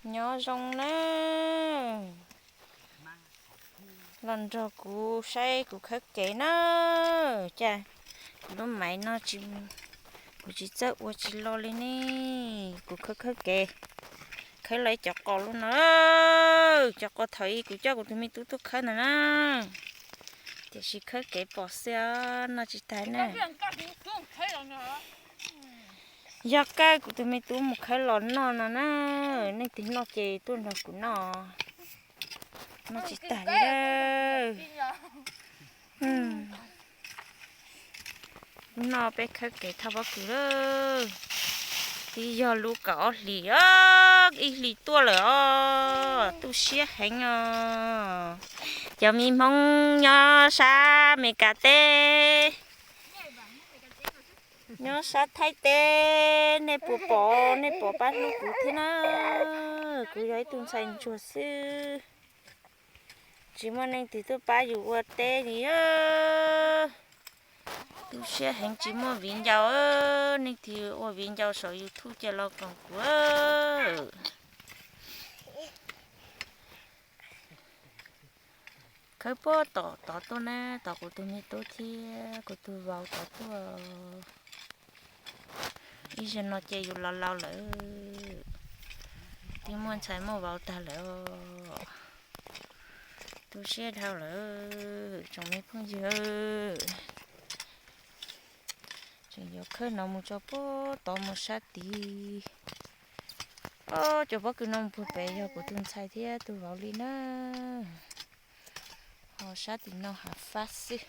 Nyob zoo na, los nrog kuv saib kuv khawb kev na. Cas kuv lub maiv no tsis, kuv tsis txawj ua tsis lo li ne. Kuv khawb khawb kev, khawb los ib cov qos lub no, cov qos thaum ub kuv coj kuv tus me tub tuaj khawb ntawd na. Tiam sis khawb kev pom xwb os, noj tsis tag na. Yog kawg kuv tus me tub mus khawb los noj no na, leej twg noj ces tuaj nrog kuv noj, noj tsis tag li. Noj peb khawb kev thauj pob kws lawm. Twb yog lub kaum ob hlis, ib hlis tuaj lawm os, tu siab heev os. Cov me Hmoob nyob sab Amelikas teb, nyob sab Thaib teb, nej puas pom, nej pom pab hlub kuv thiab na. Kuv yog ib tug ntxhais ntsuag xwb, tsis muaj leej twg tuaj pab yus ua teb li. Tu siab heev tsis muaj viv ncaus, leej twg ua viv ncaus saum YouTube cia los koom kuv. Khawb puag tom tod tuaj na, tom kuv tus me tub thiab kuv tus vauv tod tuaj. Ib zaug no ces yus laus laus lawm, twb muaj ntxhais muaj vauv tag lawm. Tu siab dhau lawm tsoom me phooj ywg. Tseem yuav khawb no mus tso puag tod mus sab tid. Cov pob kws no mus puag pem yog kuv tus ntxhais thiab tus vauv li na. Ho sab tim no hav fab xwb.